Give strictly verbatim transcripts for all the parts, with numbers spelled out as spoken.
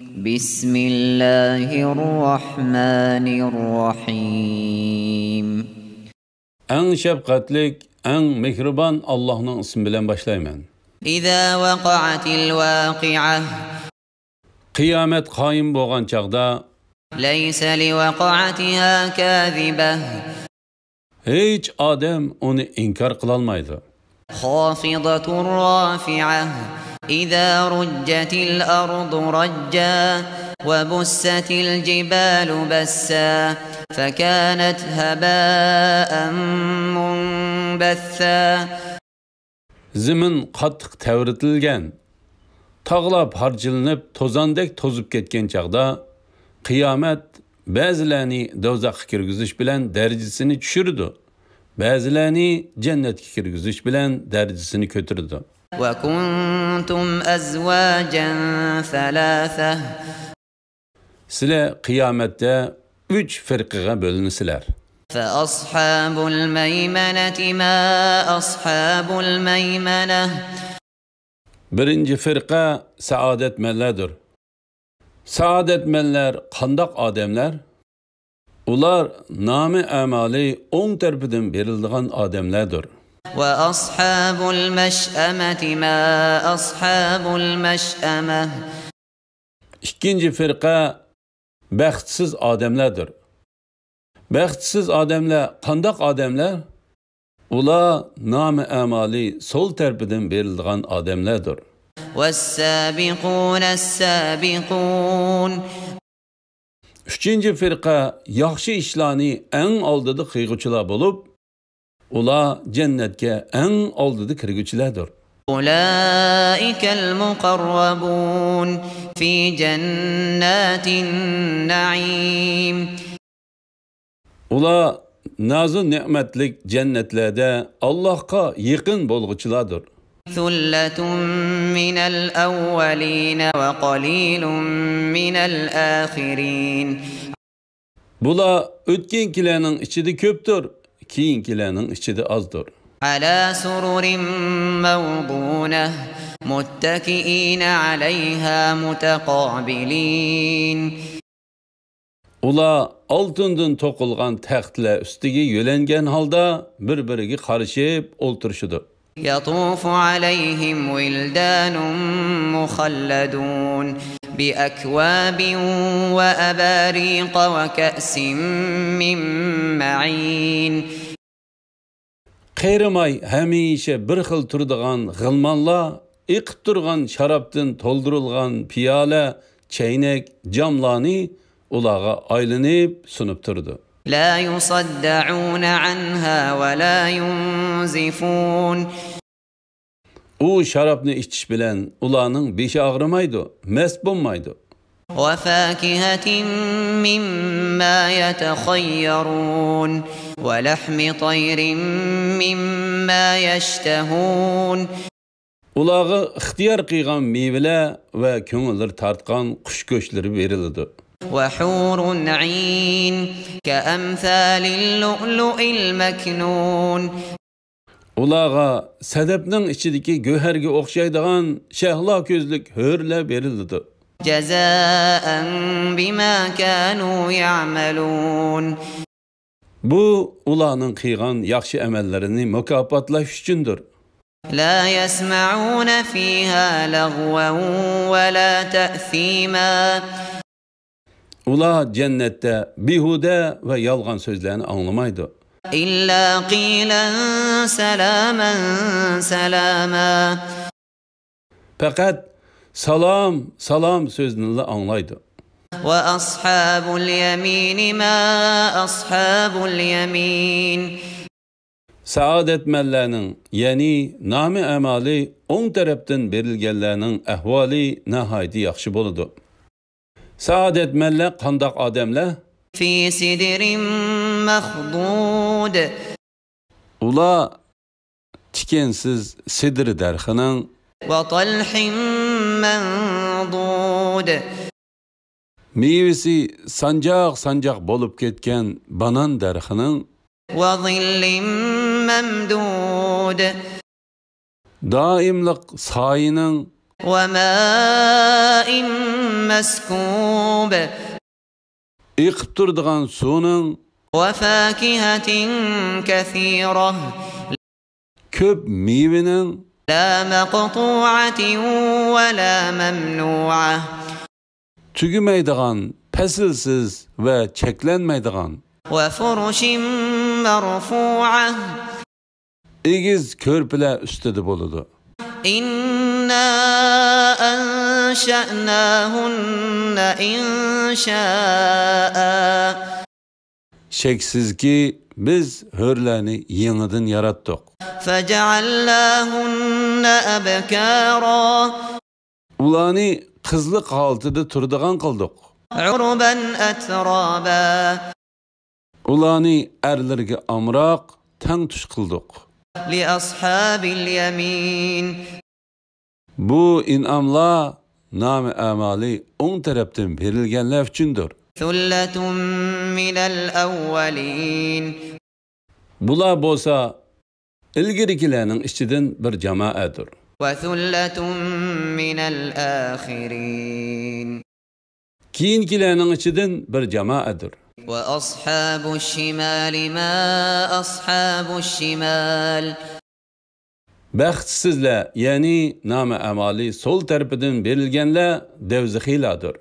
بسم الله الرحمن الرحيم. ئەڭ شەپقەتلىك، ئەڭ مېھرىبان ئاللاھنىڭ ئىسمى بىلەن باشلايمەن. إذا وقعت الواقعة. قىيامەت قايىم بولغان چاغدا. ليس لوقعتها كاذبة. ھېچ ئادەم ئۇنى ئىنكار قىلالمايدۇ. خافضة رافعة. إذا رجت الأرض رجا. وبست الجبال بسا. فكانت هباء منبثا. زېمىن قاتتىق تەۋرىتىلگەن، تاغلار پارچىلىنىپ، توزاندەك توزۇپ كەتكەن چاغدا، قىيامەت بەزىلەرنى دوزاخقا كىرگۈزۈش بىلەن دەرىجىسىنى چۈشۈرىدۇ، بەزىلەرنى جەننەتكە كىرگۈزۈش بىلەن دەرىجىسىنى كۆتۈرىدۇ. وكنتم أزواجا ثلاثة. سىلەر قىيامەتتە ئۈچ فىرقىگە بۆلۈنىسىلەر. فأصحاب الميمنة ما أصحاب الميمنة. بىرىنچى فىرقە سائادەتمەنلەردۇر. سائادەتمەنلەر قانداق ئادەملەر؟ ئۇلار نامە ئەمالى ئوڭ تەرىپىدىن بېرىلىدىغان ئادەملەردۇر. وأصحاب المشأمة ما أصحاب المشأمة. ئىككىنچى فىرقە بەختسىز ئادەملەردۇر. بەختسىز ئادەملەر قانداق ئادەملەر؟ ئۇلار نامە ئەمالى سول تەرىپىدىن بېرىلىدىغان ئادەملەردۇر. والسابقون السابقون. ئۈچىنچى فىرقە ياخشى ئىشلارنى ئەڭ ئالدىدا قىلغۇچىلار بولۇپ، ئۇلار جەننەتكە ئەڭ ئالدىدا كىرگۈچىلەردۇر. أولئك المقربون في جنات النعيم. ئۇلار نازۇ نېمەتلىك جەننەتلەردە ئاللاھقا يېقىن بولغۇچىلاردۇر. ثلة من الأولين وقليل من الآخرين. بۇلار ئۆتكەنكىلەرنىڭ ئىچىدە كۆپتۇر، كېيىنكىلەرنىڭ ئىچىدە ئازدۇر. على سرر موضونة متكئين عليها متقابلين. ئۇلار ئالتۇندىن توقۇلغان تەختلەر ئۈستىگە يۆلەنگەن ھالدا بىر-بىرىگە قارىشىپ ئولتۇرۇشىدۇ. يطوف عليهم ولدان مخلدون بأكواب وأباريق وكأس من معين. قېرىماي ھەمىشە بىر خىل تۇرىدىغان غىلمانلار ئېقىپ تۇرغان شارابتىن تولدۇرۇلغان پىيالە، چەينەك، جاملارنى ئۇلارغا ئايلىنىپ سۇنۇپ تۇرىدۇ. لا يصدعون عنها ولا ينزفون. ئۇ شارابنى ئىچىش بىلەن ئۇلارنىڭ بېشى ئاغرىمايدۇ، مەست بولمايدۇ. وفاكهة مما يتخيرون ولحم طير مما يشتهون. ئۇلارغا ئىختىيار قىلغان مېۋىلەر ۋە كۆڭۈللىرى تارتقان قۇش گۆشلىرى بېرىلىدۇ. وحور عين كأمثال اللؤلؤ المكنون. ئۇلارغا سەدەپنىڭ ئىچىدىكى گۆھەرگە ئوخشايدىغان شەھلا كۆزلۈك ھۆرلەر بېرىلىدۇ. جزاء بما كانوا يعملون. بۇ ئۇلارنىڭ قىلغان ياخشى ئەمەللىرىنى مۇكاپاتلاش ئۈچۈندۇر. لا يسمعون فيها لغوا ولا تأثيما. ئۇلار جەننەتتە بىھۇدە ۋە يالغان سۆزلەرنى ئاڭلىمايدۇ. إلا قيلا سلاما سلاما. پەقەت سالام، سالام سۆزىنىلا ئاڭلايدۇ. وأصحاب اليمين ما أصحاب اليمين. سائادەتمەنلەرنىڭ، يەنى نامە ئەمالى ئوڭ تەرەپتىن بېرىلگەنلەرنىڭ ئەھۋالى ناھايىتى ياخشى بولىدۇ. سائادەتمەنلەر قانداق ئادەملەر؟ في سدر مخضود. ئۇلار تىكەنسىز سىدىر دەرىخىنىڭ، وطلح منضود. مېۋىسى سانجاق-سانجاق بولۇپ كەتكەن بانان دەرىخىنىڭ، وظل ممدود. دائىملىق سايىنىڭ، وماء مسكوب. ئېقىپ تۇرىدىغان سۇنىڭ. وفاكهة كثيرة. كۆپ مېۋىنىڭ. لا مقطوعة ولا ممنوعة. تۈگىمەيدىغان، پەسىلسىز ۋە چەكلەنمەيدىغان. وفرش مرفوعة. ئېگىز كۆرپىلەر ئۈستىدە بولىدۇ. إنا أنشأناهن إنشاء. شەكسىزكى، بىز ھۆرلەرنى يېڭىدىن ياراتتۇق. فجعلناهن أبكارا. ئۇلارنى قىزلىق ھالىتىدە تۇرىدىغان قىلدۇق. عربا أترابا. ئۇلارنى ئەرلىرىگە ئامراق، تەڭتۇش قىلدۇق. لأصحاب اليمين. بۇ ئىنئاملار نامە ئەمالى ئوڭ تەرەپتىن بېرىلگەنلەر ئۈچۈندۇر. ثلة من الأولين. بۇلار بولسا ئىلگىرىكىلەرنىڭ ئىچىدىن بىر جامائەتتۇر. وثلة من الآخرين. كېيىنكىلەرنىڭ ئىچىدىن بىر جامائەتتۇر. وأصحاب الشمال ما أصحاب الشمال. بەختسىزلەر، يەنى نامە ئەمالى سول تەرىپىدىن بېرىلگەنلەر دەۋزىخىيلاردۇر.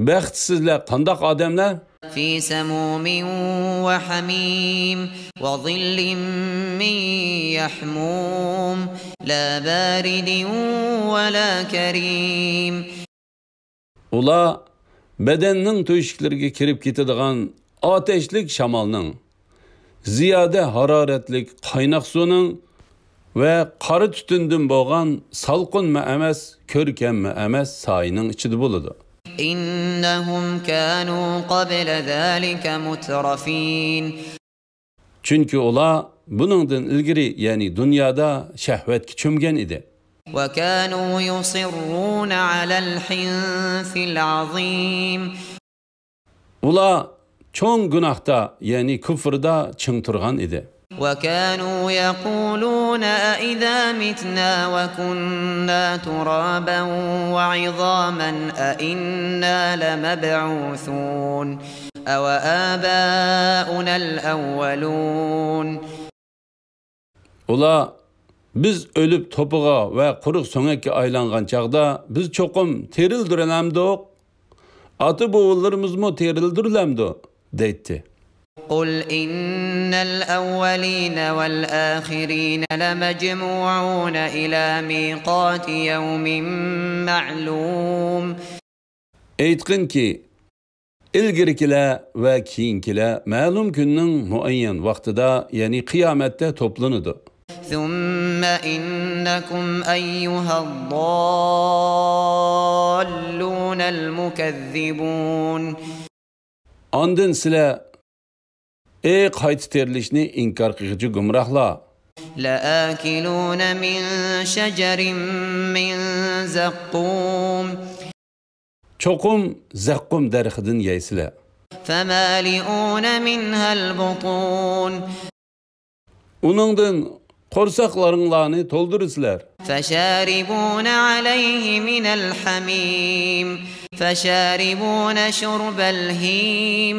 بەختسىزلەر قانداق ئادەملەر؟ في سموم وحميم وظل من يحموم لا بارد ولا كريم. ئۇلار بەدەننىڭ تۆشۈكلىرىگە كىرىپ كېتىدىغان ئاتەشلىك شامالنىڭ، زىيادە ھارارەتلىك قايناق سۇنىڭ ۋە قارا تۈتۈندىن بولغان سالقىنمۇ ئەمەس، كۆركەممۇ ئەمەس سايىنىڭ ئىچىدە بولىدۇ. إنهم كانوا قبل ذلك مترفين. چۈنكى ئۇلار بۇنىڭدىن ئىلگىرى، يەنى دۇنيادا شەھۋەتكە چۆمگەن ئىدى. وكانوا يصرون على الحنث العظيم. ئۇلار چوڭ گۇناھتا، يەنى كۇفردا چىڭ تۇرغان ئىدى. وكانوا يقولون أإذا متنا وكنا ترابا وعظاما أإنا لمبعوثون أوآباؤنا الأولون. ئۇلار، بىز ئۆلۈپ توپىغا ۋە قۇرۇق سۆڭەككە ئايلانغان چاغدا بىز چوقۇم تىرىلدۈرۈلەمدۇق؟ ئاتا-بوۋىلىرىمىزمۇ تىرىلدۈرۈلەمدۇ؟ دەيتتى. قل إن الأولين والآخرين لمجموعون إلى ميقات يوم معلوم. ئېيتقىنكى، ئىلگىرىكىلەر ۋە كېيىنكىلەر مەلۇم كۈننىڭ مۇئەييەن ۋاقتىدا، يەنى قىيامەتتە توپلىنىدۇ. ثم إنكم أيها الضالون المكذبون. ئاندىن سىلەر، ئەي قايتا تىرىلىشنى ئىنكار قىلغۇچى گۇمراھلار! لآكلون من شجر من زقوم. چوقۇم زەققۇم دەرىخىدىن يەيسىلەر. فمالئون منها البطون. ئۇنىڭدىن قورساقلىرىڭلارنى تولدۇرىسىلەر. فشاربون عليه من الحميم. فشاربون شرب الهيم.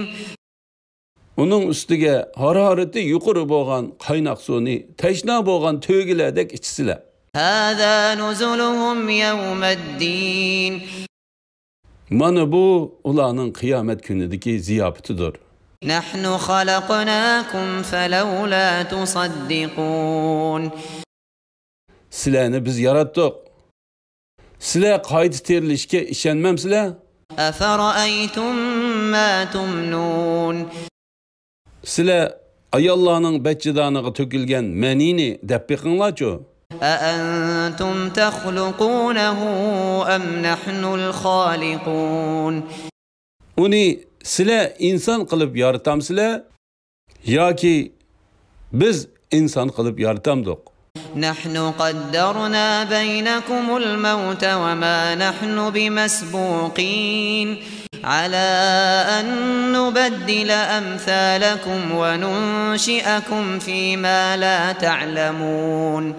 ئۇنىڭ ئۈستىگە ھارارىتى يۇقىرى بولغان قايناق سۇنى تەشنا بولغان تۆگىلەردەك ئىچىسىلەر. هذا نزلهم يوم الدين. مانا بۇ ئۇلارنىڭ قىيامەت كۈنىدىكى زىياپىتىدۇر. نحن خلقناكم فلولا تصدقون. سىلەرنى بىز ياراتتۇق. سىلەر قايتا تىرىلىشكە ئىشەنمەمسىلەر؟ أفرأيتم ما تمنون. سىلەر ئاياللارنىڭ بەچچىدانىغا تۆكۈلگەن مەنىنى دەپ بېقىڭلارچۇ. أأنتم تخلقونه أم نحن الخالقون. ئۇنى سىلەر ئىنسان قىلىپ يارىتامسىلەر ياكى بىز ئىنسان قىلىپ يارىتامدۇق؟ نحن قدرنا بينكم الموت وما نحن بمسبوقين على أن نبدل أمثالكم وننشئكم فيما لا تعلمون.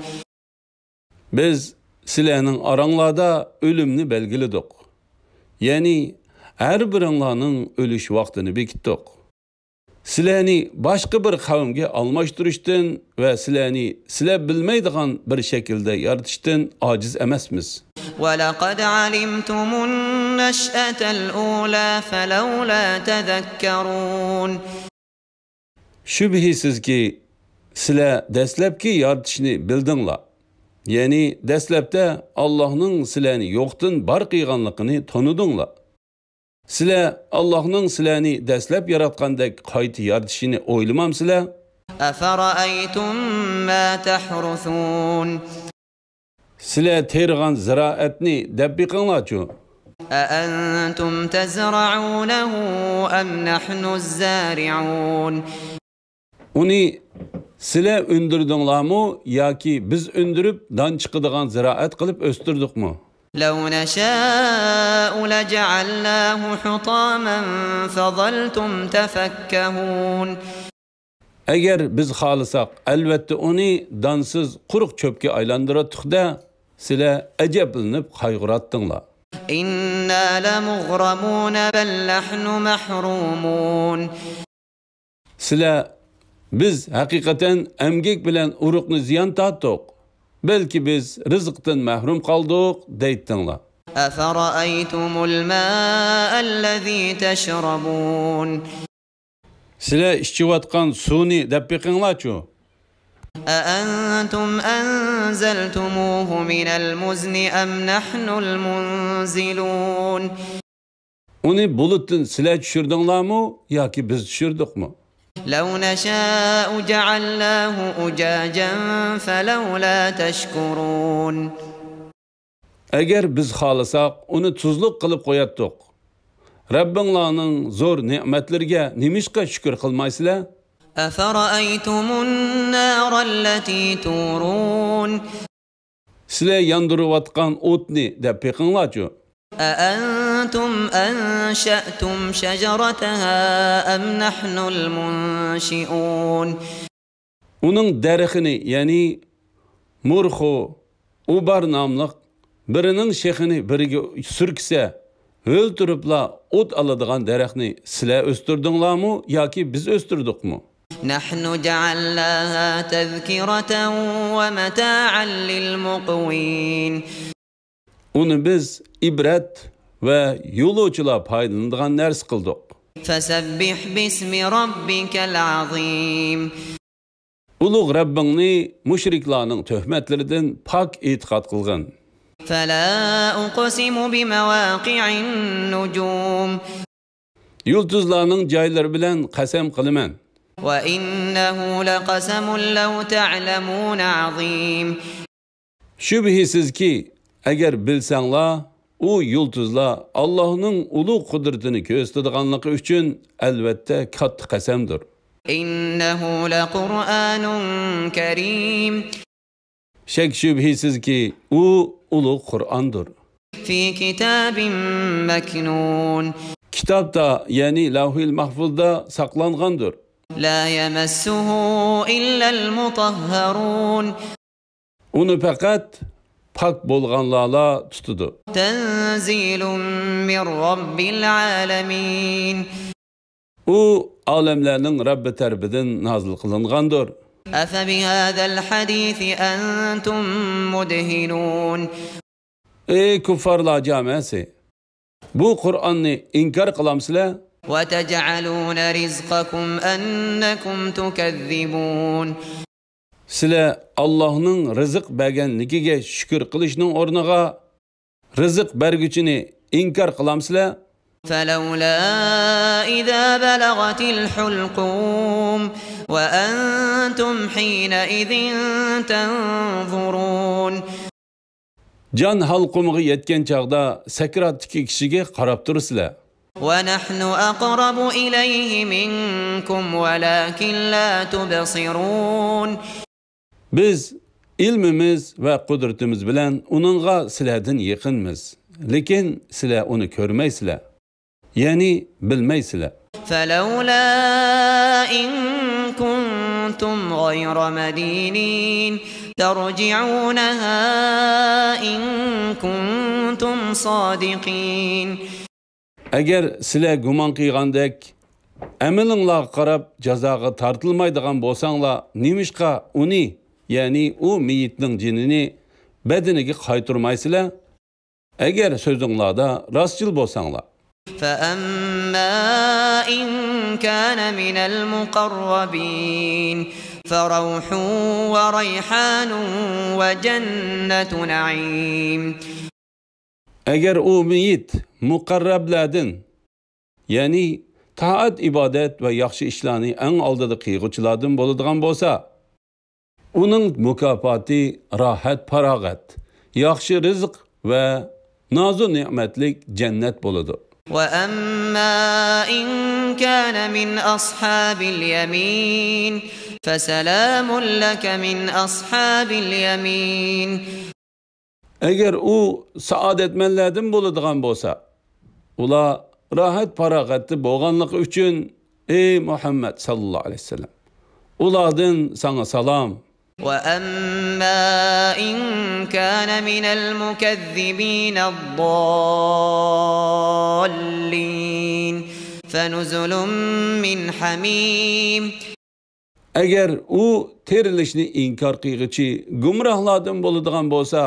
بىز سىلەرنىڭ ئاراڭلاردا ئۆلۈمنى بەلگىلىدۇق. يەنى ھەر بىرىڭلارنىڭ ئۆلۈش ۋاقتىنى بېكىتتۇق. سىلەرنى باشقا بىر قەۋمگە ئالماشتۇرۇشتىن ۋە سىلەرنى سىلەر بىلمەيدىغان بىر شەكىلدە يارىتىشتىن ئاجىز ئەمەسمىز. ولقد علمتم النشأة الأولى فلولا تذكرون. شۈبھىسىزكى، سىلەر دەسلەپكى يارىتىشنى بىلدىڭلار. يەنى دەسلەپتە ئاللاھنىڭ سىلەرنى يوقتىن بار قىلغانلىقىنى تونۇدۇڭلار. سىلەر ئاللاھنىڭ سىلەرنى دەسلەپ ياراتقاندەك قايتا يارىتىشىنى ئويلىمامسىلەر؟ أفرأيتم ما تحرثون. سىلەر تېرىغان زىرائەتنى دەپ بېقىڭلارچۇ. أأنتم تزرعونه أم نحن الزارعون. ئۇنى سىلەر ئۈندۈردۈڭلارمۇ ياكى بىز ئۈندۈرۈپ دان چىقىدىغان زىرائەت قىلىپ ئۆستۈردۇقمۇ؟ لو نشاء لجعلناه حطاما فظلتم تفكهون. ئەگەر بىز خالىساق، ئەلۋەتتە ئۇنى دانسىز قۇرۇق چۆپكە ئايلاندۇراتتۇق-دە، سىلەر ئەجەبلىنىپ قايغۇراتتىڭلار. إنا لمغرمون بل نحن محرومون. سىلەر، بىز ھەقىقەتەن ئەمگەك بىلەن ئۇرۇقنى زىيان تارتتۇق، بەلكى بىز رىزىقتىن مەھرۇم قالدۇق، دەيتتىڭلار. أفرأيتم الماء الذي تشربون. سىلەر ئىچىۋاتقان سۇنى دەپ بېقىڭلارچۇ. أأنتم أنزلتموه من المزن أم نحن المنزلون. ئۇنى بۇلۇتتىن سىلەر چۈشۈردۈڭلارمۇ ياكى بىز چۈشۈردۇقمۇ؟ لو نشاء جعلناه أجاجا فلولا تشكرون. ئەگەر بىز خالىساق، ئۇنى تۇزلۇق قىلىپ قوياتتۇق. رەببىڭلارنىڭ زور نېمەتلىرىگە نېمىشقا شۈكۈر قىلمايسىلەر؟ أفرأيتم النار التي تورون. سىلەر ياندۇرۇۋاتقان ئوتنى دەپ بېقىڭلارچۇ. أأنتم أنشأتم شجرتها أم نحن المنشئون. ئۇنىڭ دەرىخىنى، يەنى مۇرخۇ، ئۇبار ناملىق بىرىنىڭ شېخىنى بىرىگە سۈركىسە، ھۆل تۇرۇپلا ئوت ئالىدىغان دەرەخنى سىلەر ئۆستۈردۈڭلارمۇ ياكى بىز ئۆستۈردۇقمۇ؟ نحن جعلناها تذكرة ومتاعا للمقوين. ئۇنى بىز ئىبرەت ۋە يولۇچىلار پايدىلىنىدىغان نەرسە قىلدۇق. فسبح باسم ربك العظيم. ئۇلۇغ رەببىڭنى مۇشرىكلارنىڭ تۆھمەتلىرىدىن پاك ئېتىقاد قىلغىن. فلا أقسم بمواقع النجوم. يۇلتۇزلارنىڭ جايلىرى بىلەن قەسەم قىلىمەن. وإنه لقسم لو تعلمون عظيم. شۈبھىسىزكى، ئەگەر بىلسەڭلار، ئۇ يۇلتۇزلار ئاللاھنىڭ ئۇلۇغ قۇدرىتىنى كۆرسىتىدىغانلىقى ئۈچۈن ئەلۋەتتە كاتتا قەسەمدۇر. إنه لقرآن كريم. شەك-شۈبھىسىزكى، ئۇ ئۇلۇغ قۇرئاندۇر. في كتاب مكنون. كىتابتا، يەنى لەۋھىل مەھفۇزدا ساقلانغاندۇر. لا يمسه إلا المطهرون. ئۇنى پەقەت پاك بولغانلارلا تۇتىدۇ. تنزيل من رب العالمين. ئۇ ئالەملەرنىڭ رەببى تەرىپىدىن نازىل قىلىنغاندۇر. أفبهذا الحديث أنتم مدهنون. ئەي كۇففارلار جامەسى! بۇ قۇرئاننى ئىنكار قىلامسىلەر؟ وتجعلون رزقكم أنكم تكذبون. سىلەر ئاللاھنىڭ رىزىق بەرگەنلىكىگە شۈكۈر قىلىشنىڭ ئورنىغا رىزىق بەرگۈچىنى ئىنكار قىلامسىلەر؟ فلولا إذا بلغت الحلقوم وأنتم حينئذ تنظرون. جان ھالقۇمىغا يەتكەن چاغدا سەكراتتىكى كىشىگە قاراپ تۇرىسىلەر. ونحن أقرب إليه منكم ولكن لا تبصرون. بىز ئىلمىمىز ۋە قۇدرىتىمىز بىلەن ئۇنىڭغا سىلەردىن يېقىنمىز، لېكىن سىلەر ئۇنى كۆرمەيسىلەر، يەنى بىلمەيسىلەر. فلولا إن كنتم غير مدينين ترجعونها إن كنتم صادقين. ئەگەر سىلەر گۇمان قىلغاندەك ئەمىلىڭلارغا قاراپ جازاغا تارتىلمايدىغان بولساڭلار، نېمىشقا ئۇنى، يەنى ئۇ مېيىتنىڭ جېنىنى بەدىنىگە قايتۇرمايسىلەر؟ ئەگەر سۆزۈڭلاردا راستچىل بولساڭلار. فأما إن كان من المقربين فروح وريحان وجنة نعيم. ئەگەر ئۇ مېيىت مۇقەررەبلەردىن، يەنى تائەت-ئىبادەت ۋە ياخشى ئىشلارنى ئەڭ ئالدىدا قىلغۇچىلاردىن بولىدىغان بولسا، ئۇنىڭ مۇكاپاتى راھەت-پاراغەت، ياخشى رىزىق ۋە نازۇ نېمەتلىك جەننەت بولىدۇ. وأما إن كان من أصحاب اليمين فسلام لك من أصحاب اليمين. ئەگەر ئۇ سائادەتمەنلەردىن بولىدىغان بولسا، ئۇلار راھەت-پاراغەتتە بولغانلىقى ئۈچۈن، ئەي مۇھەممەد ساللاللاھۇ ئەلەيھى ۋەسەللەم، ئۇلاردىن ساڭا سالام. وأما إن كان من المكذبين الضالين فنزل من حميم. ئەگەر ئۇ تىرىلىشنى ئىنكار قىلغۇچى گۇمراھلاردىن بولىدىغان بولسا،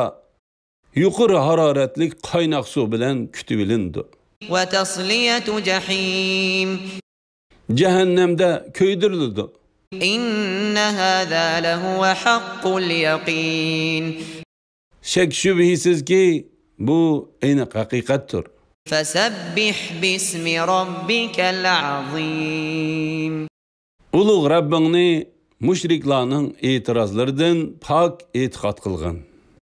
يۇقىرى ھارارەتلىك قايناق سۇ بىلەن كۈتۈۋېلىنىدۇ. وتصلية جحيم. جەھەننەمدە كۆيدۈرۈلىدۇ. إن هذا لهو حق اليقين. شەك-شۈبھىسىزكى، بۇ ئېنىق ھەقىقەتتۇر. فسبح باسم ربك العظيم. ئۇلۇغ رەببىڭنى مۇشرىكلارنىڭ ئېتىرازلىرىدىن پاك ئېتىقاد قىلغىن.